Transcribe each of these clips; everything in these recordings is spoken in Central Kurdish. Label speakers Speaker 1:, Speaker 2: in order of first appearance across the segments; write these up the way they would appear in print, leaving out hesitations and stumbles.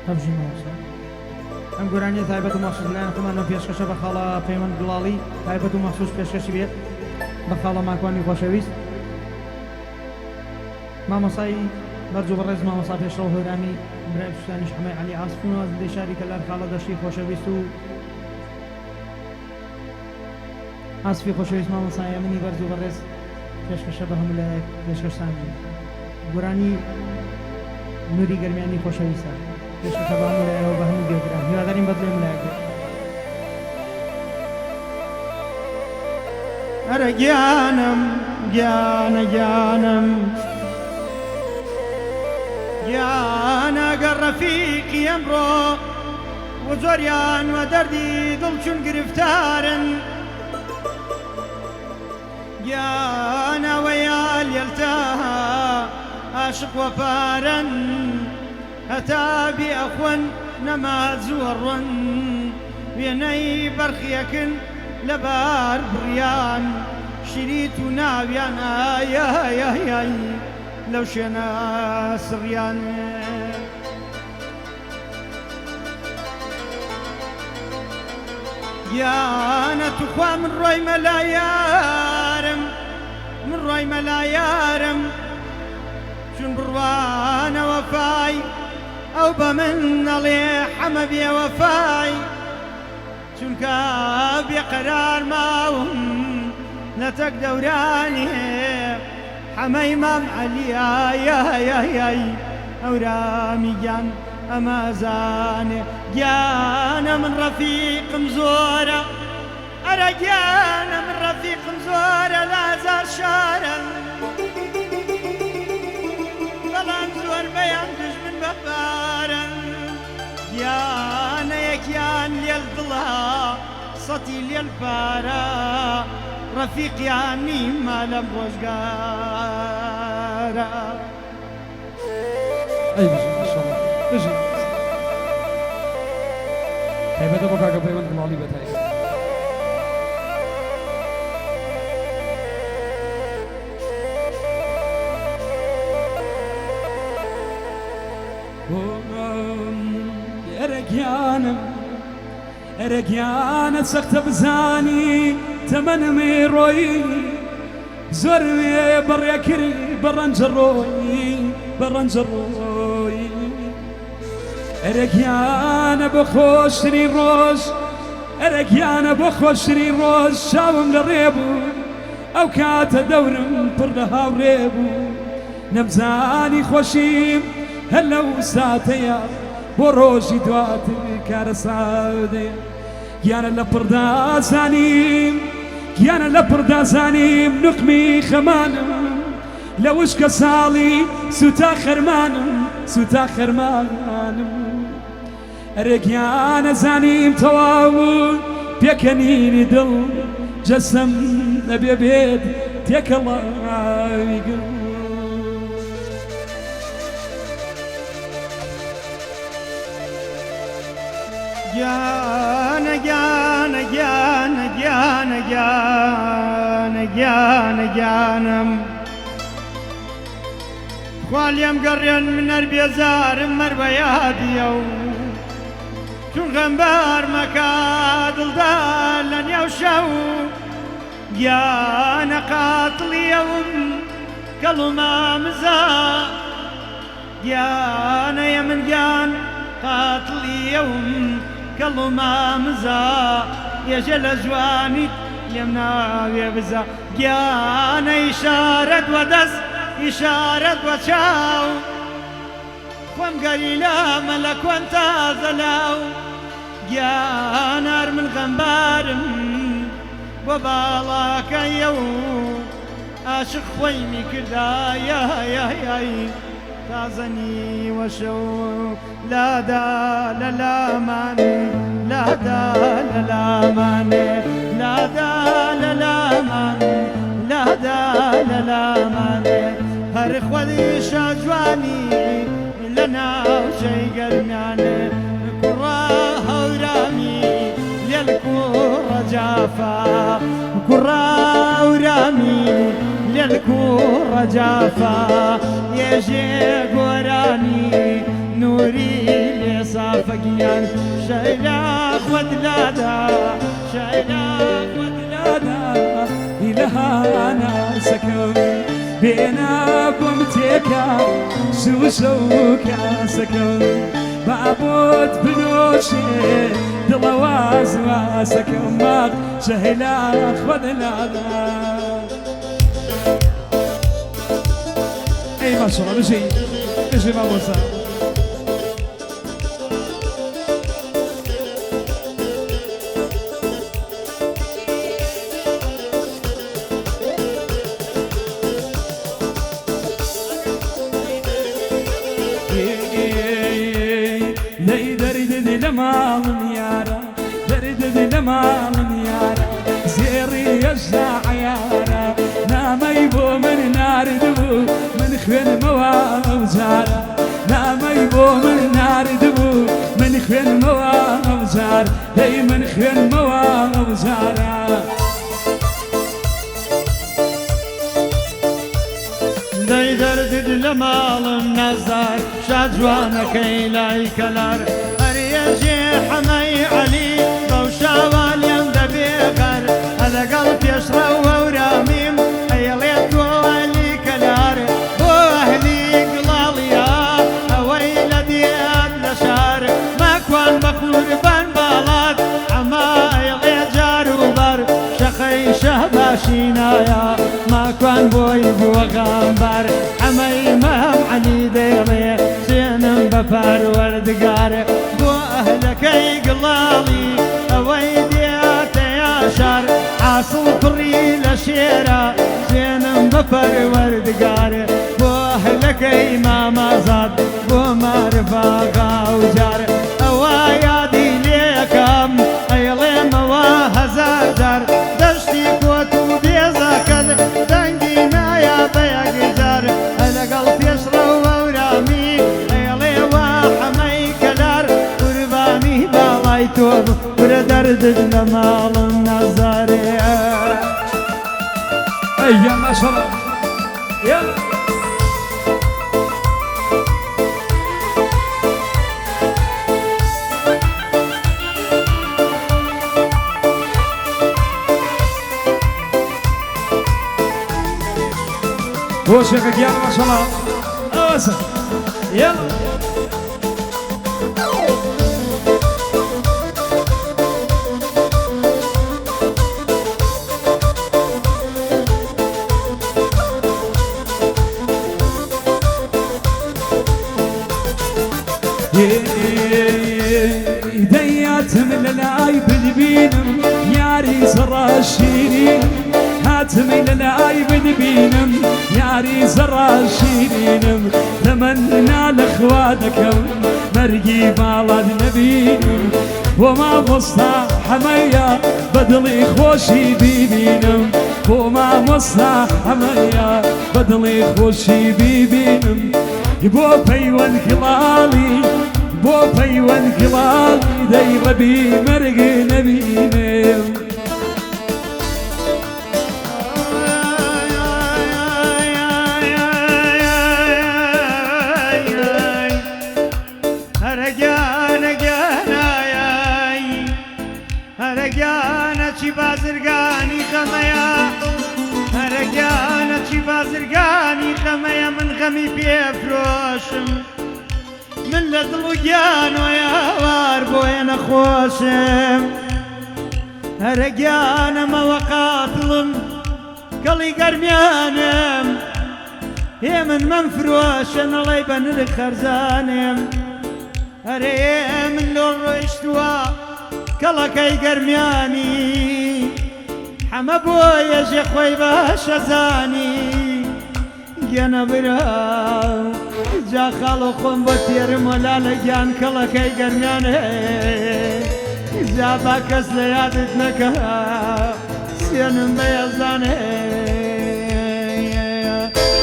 Speaker 1: هەبژی مامۆستا. ئەم گۆرانیە تایبەت و مەخسوس لەلایەن خۆمانەوە پێشکەشە بە خاڵە پەیوەند گوڵاڵی تایبەت و مەخسوس پێشکەشی بێت بە خاڵە ماکوانی خۆشەویست مامۆسای بەرز و بەڕێز مامۆسا پێشڕەو هەورامی برای بچوکانیش حەمەی عەلی عاسف و نوازندەی شاری کەلار خاڵە دەشتی خۆشەویست و ئاسفی خۆشەویست مامۆستا هێمنی بەرز و بەڕێز پێشکەشە بە هەموو لایەک پێشکەشتان بێ گۆرانی نوری گەرمیانی خۆشەویستە پێشکەشە بە هەموو لایەوە بە هەموو گوێگران هیوادارین بەدڵی هەموو لایەک بێت. ئەرە گیانم گیانە گیانم گیانە گەر ڕەفیقی ئەمڕۆ و زۆریان وە دەردی دڵ چون گرفتارن گیانە وە یال یەلتا ئاشق وە پارەن هەتا بی ئەخوەن نەماز وە ڕوەن وێنەی بەرخیەکن لە بار بڕیان شریت و ناویان ئای ئای ئای ئای لەو شوێنە سڕیان. گیانە توخوا من ڕۆیمە لای یارم من ڕۆیمە لای یارم چون بڕوانە وەفای ئەو بە من ئەڵێ حەمە بێ وەفای چونکە بێ قەرار ماوم لە تەک دەورانێ حەمەی مام عەلی ئای ئای ئای ئای هەورامی گیان ئەمە ئەزانێ گیانە من ڕەفیقم زۆرە ئەرە گیانە من ڕەفیقم زۆرە لە هەزار شارە بەڵام زۆربەیان دوژمن بە پارەن. گیانە یەکیان لێل دڵە سەتی لێل پارە ڕەفیقیان نیمە لەم ڕۆژگارە.
Speaker 2: ئەی بژی ماشاءاللە بژی تایبەتە بۆ کاکە پەیوەند گوڵاڵی بەتایبەت. ئەرە گیانم ئەرە گیانە سەختە بزانی تەمەنمی ڕۆیی زۆر وێ بەڕێکری بە ڕەنجە ڕۆیی بە ڕەنجە ڕۆیی ئەرە گیانە بۆ خۆشترین ڕۆژ ئەرە گیانە بۆ خۆشترین ڕۆژ چاوم لە ڕێ بوو ئەو کاتە دەورم پڕ لە هاوڕێ بوو نەمزانی خۆشیم هەر لەو ساتەیە بۆ ڕۆژی دواتر کارەساتەیە گیانە لە پڕدا زانیم گیانە لە پڕدا زانیم نوقمی خەمانم لە وشکە ساڵی سوتا خەرمانم سوتا خەرمانم ئەرێ گیانە زانیم تەواو پێکەنینی دڵ جەسەم ئەبێ بێت تێکەڵاوی گڵ.
Speaker 1: گیانە گیانە گیانە گیانە گیانە گیانە گیانم خوا لێم گەڕێن من هەر بێزارم مەر بە یادیەو چون غەمبار مەکە دڵدار لە نێو شەو گیانە قاتڵی ئەوم کەڵ و مامزا گیانە یەمن گیان قاتڵی ئەوم کەڵ و مامزا یەژێ لە جوانیت لێم ناوێ بزا گیانە ئیشارەت وە دەس ئیشارەت وە چاو خۆم گەریلامە لە کۆن تازە لاو گیانە هەر من غەمبارم بۆ باڵاکەیەو ئاشق خۆیمی کردایایایای تازە نیوە شەو لادا لە لامان لادا لە لامان لادا لە لامان لادا لە لامان هەر خوەی شاجوانی لە ناوچەی گەرمیان کوڕە هەورامی لێل کوڕە جافا کوڕە هەورامی لێل کوڕە جافا یێژێ گۆرانی نوری لێ. گیان شەیلا خۆت لادا شەیلا خۆت
Speaker 2: لادا ئیلهانا سەکەم بێنا بۆم تێکا شوشە و کاسەکەم با بۆت بنۆشێ دڵەواز واسەکەم ماق شەهلا خۆت لادا. ئەی ماشەڵڵا بژی بژی مامۆستا. لەی دەردت لە ماڵم یارە دەردت لە ماڵم یارە زێڕی یەژدا عەیارە نامەی بۆ من ناردبوو من خوێنمەوە ئەو جارە نامەی بۆ من ناردبوو من خوێنمەوە ئەو جار دەی من خوێنمەوە ئەو جارە.
Speaker 1: دەی دەردت لە ماڵم نازار شاد جوانەکەی لای کەلار هەریەژێ حەمەی عەلی بەو شاوالێم دەبێ غەر لەگەڵ پێشڕەو هەورامیم ئەیڵێ تۆ عەلی کەلار بۆ ئەهلی گڵاڵیا ئەوەی لە دێت لە شار ماکوان بە قوربان باڵات ئەما ئەیڵێ جار و بەر شەخەی شەهباشینایە ماکوان بۆی بووە غەمبار ئەمەی مام عەلی دەیڵێ سێنم بە پەروەردگار بۆ ئەهلەکەی گڵاڵی ئەوەی دێتە یاشار حاسڵ پڕی لە شێرە سێنم بە پەروەردگار بۆ ئەهلەکەی مامازاد بۆ مارفاغا و جار ئەوە یادی لێکەم ئەیڵێمەوە هەزار جار دەشتی کۆت و بێزەکەت دەنگی نایە بە یەکجار لەگەڵ پێشڕەو هەورامی ئەیڵێ وا حەمەی کەلار قوربانی باڵای تۆ برە دەردت لە ماڵم نازارێ.
Speaker 2: ئەی یا ماشەڵڵا يلا. بۆ شێخە گیان ماشەڵڵا ئەوەسە يلا. دەیاتم لە لای بدبینم یاری زەڕا شیرین هاتم لە لای بدبینم یاری زەڕا شیرینم تەمەنا لە خوا دەکەم مەرگی باڵات نەبینم بۆ مامۆستا حەمەیە بە دڵی خۆشی بیبینم بۆ مامۆستا حەمەیە بە دڵی خۆشی بیبینم بۆ پەیوەند گڵاڵی بۆ پەیوەند گڵاڵی دەی ڕەبی مەرگ نەبینم.
Speaker 1: هەرەگیانە گیانایای هەرەگیانە چی بازرگانی خەمەیە هەرەگیانە چی بازرگانی خەمەیە من غەمی پێفرۆشم من لە دڵ و گیانۆیاوار بۆیە نەخۆشم هەرەگیانەمەوە قاتڵم کەڵی گەرمیانم هێ من مەم فرۆشە نەڵێ بە نرخ خەرزانم ئەرێ من لۆ ڕۆیشتووە کەڵەکەی گەرمیانی حەمە بۆیە ژێ خۆی باشە زانی گیانە برا جا خاڵ و خۆم بۆ تێرم وەلا لە گیان کەڵەکەی گەرمیانێ جا با کەس لە یادت نەکە سێنم بە یەزدانێ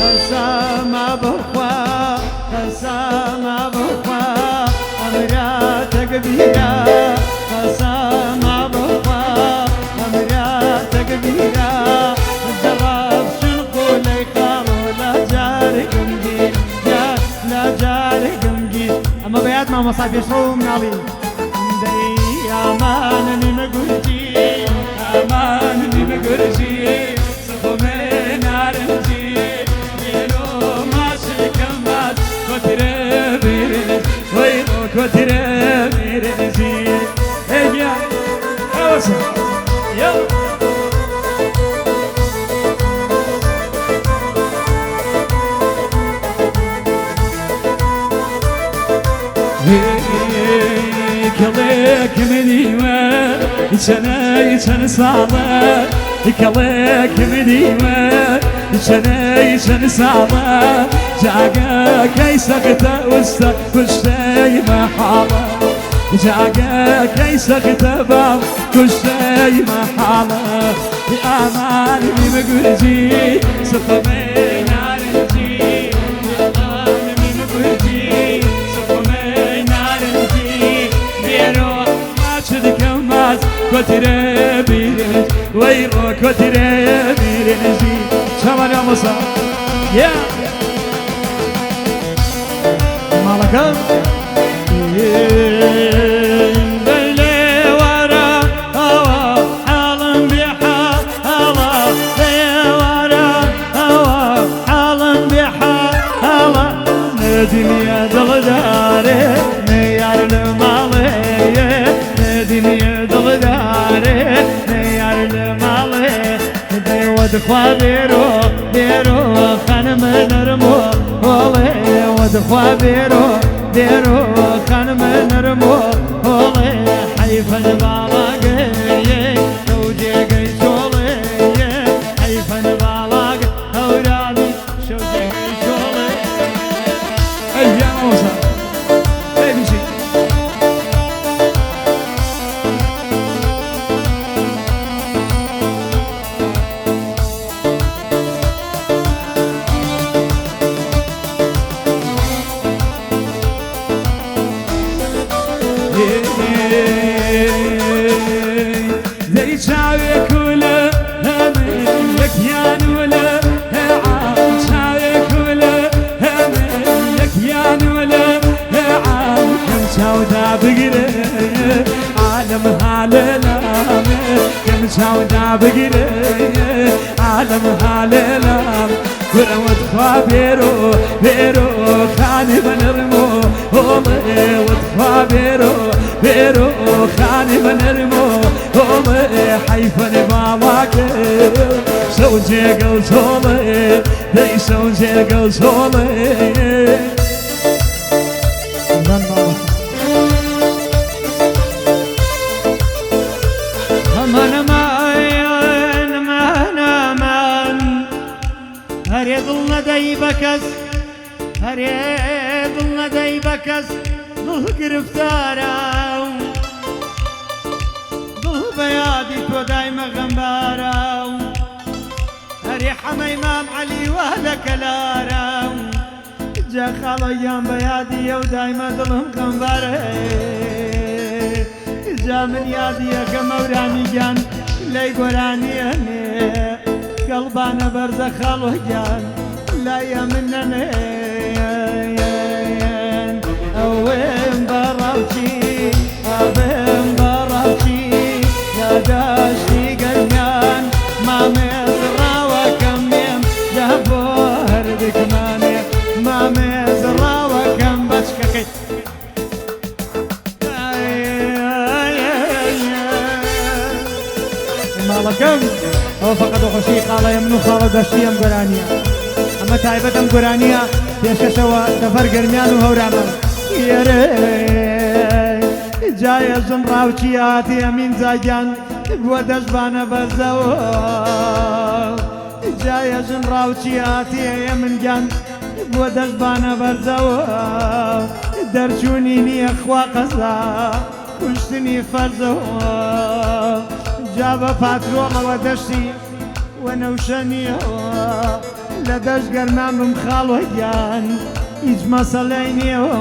Speaker 1: قەسەما بخوا قەسەما بخوا ئەمرا تەکبیرە قەسەما بخوا ئەمرا تەکبیرە جەڕاب شنقولەی خاڵ لە جارێکم گیر لە جارێکم گیر. ئەمە بە یاد مامۆستا. مامۆستا پێشڕەو و مناڵی. دەی ئامان نیمە گورجی
Speaker 2: ئامان نیمە گورجی سخۆمێ نارنجی بێرۆ ماچکەم ماچ کۆترە بیرنج وەی ڕۆ کۆترە بیرنجی ئەی گیان ئەوەسە یاڵا. کەڵێک منیوە چەنەی چەند ساڵە کەڵێک منیوە چەنەی چەند ساڵە جاگەکەی سەختە وستە کوشتەی مەحاڵە جاگەکەی سەختە باو کوشتەی مەحاڵە ئامان میمە گورجی سفەمەی نارنجی ئامان میمە گورجی سفەمەی نارنجی بێرۆ ماچ دکەم ماچ کۆترە بیرنج وەی ڕۆ کۆترە بیرنجی چاوان مامۆستا یا
Speaker 1: ماڵەکەم دنیا دڵدارێ نەیار لە ماڵێ دنیا دڵدارێ نەیار لە ماڵێ دەیوە دخوا بێرۆ بێرۆ خانمە نەرمۆ هۆڵێ وەدخوا بێرۆ بێرۆ خانمە نەرمۆ هۆڵێ حەیفە باڵاگەیێ ئەو جێگەی چۆڵێ حەیفە باڵاگە هەورامی شەو جێگەی چۆڵێ.
Speaker 2: ئەی گیان مامۆستا ئەی بژی. دەی چاوێک و لە هەمن یەکیان و لە عام چاوێک و لە هەمن یەکیان و لە عام کەم چاودا بگرێ عالم هالە لامێ کەم چاودا بگرێ عالم هالە لام کورە وەتخوا بێرۆ بێرۆ خانی بەنەرمۆ هۆڵێ وەتخوا بێرۆ بێرۆ خانی بەنەرمۆ هۆڵێ حەیفەن باڵاکە شەو جێگە و چۆڵێ دەی شەو جێگە و چۆڵێ.
Speaker 1: بەن مامۆستا. ئەمان ئەمان ئەمان ئەمان هەرێ دڵ نەدەی بە کەس هەرێ دڵ نەدەی بە کەس دڵ گرفتارە دڵ بە یادی تۆ دایمە غەمبارە هەرێ حەمەی مام عەلی وا لە کەلارە جا خاڵە گیان بە یادی ئەو دایمە دڵم غەمبارە جا من یادی یەکەم ئەورامی گیان لەی گۆرانیە نێ گەڵبانە بەرزە خاڵۆ گیان لای من نەنێن ئەوێم بەڕاوچی ئەبێم بەڕاوچی یاداشتی گەرمیان مامێز ڕاوەکەم مێم دە بۆ هەردکمانێ مامێز ڕاوەکەم بەچکەکەی. ماڵەکەم ئەوە فەقەت خۆشی خاڵەیە من و خاڵە دەشتی ئەم گۆرانیە ئەمە تایبەت ئەم گۆرانیە پێشکەشەوە سەفەر گەرمیان و هەورامان. یەرێ جایە ژن ڕاوچی هاتی ئەمین زاگیان بووە دەستبانە بەرزەوە جایە ژن ڕاوچی هاتی ئەمن گیان بووە دەستبانە بەرزەوە دەرچوونی نییە خوا قەزا کوشتنی فەرزەوە جا بە پاترۆڵەوە دەشتی وە نەوشەنیەوە لە دەشت گەرمان بم خاڵۆ گیان هیچ مەسەلەی نییەوە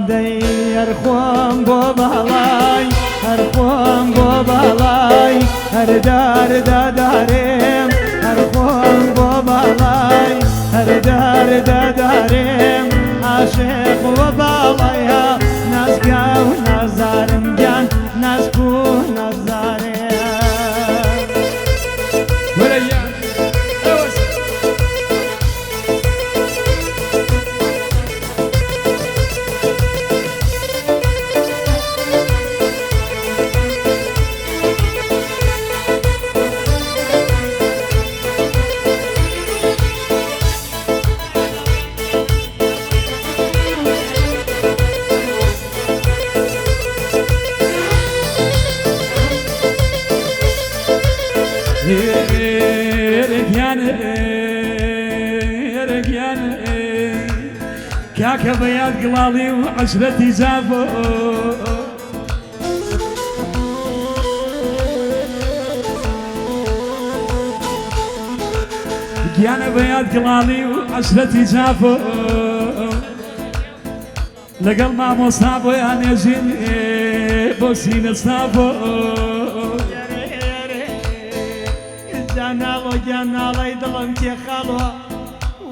Speaker 1: دەی هەر خۆم بۆ باڵای هەر خۆم بۆ باڵای هەر دار دادارێم هەر خۆم بۆ باڵای هەر دار دادارێم عاشق وە باڵایها
Speaker 2: کاکە بەیاد گڵاڵی و عەشرەتی جافۆ. گیانە بەیاد گڵاڵی و عەشرەتی جافۆ. لەگەڵ مامۆستا بۆیان ئێژین بۆ سینە سافۆ.
Speaker 1: جاناڵۆ گیان ناڵەی دڵم تێخاڵۆ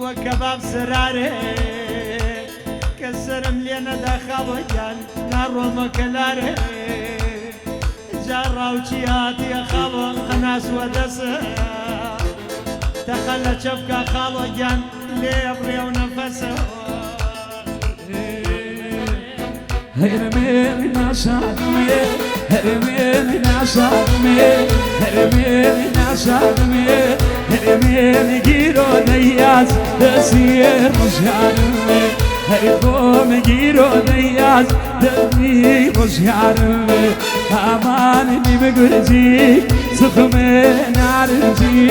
Speaker 1: وە کەباب سەرارێ کە سەرم لێ نەدا خاڵۆ گیان ناڕۆمە کەلارێ جا ڕاوچی هاتیە خاڵۆ قەناس وە دەسە تەقە لە چەپکا خاڵۆ گیان لێ بڕێ و نەفەسە.
Speaker 2: هەرمێنی ناشادمێ هەرمێنی ناشادمێ هەرمێنی ناشادمێ هەرمێنی گیرۆ دەیاز دەسیێ ڕۆژیارمێ هەر خۆم گیرۆ دەیاز دەمی ڕۆژیارمێ ئامانی بگورجی سخمێ نارنجی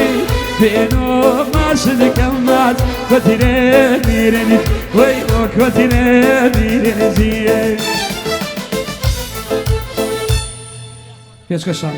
Speaker 2: بێنۆ ماش دەکەم ماچ کۆتیرێ میرنی وەی بۆ کۆتیرێ میرنجیێ. پێشکەشان.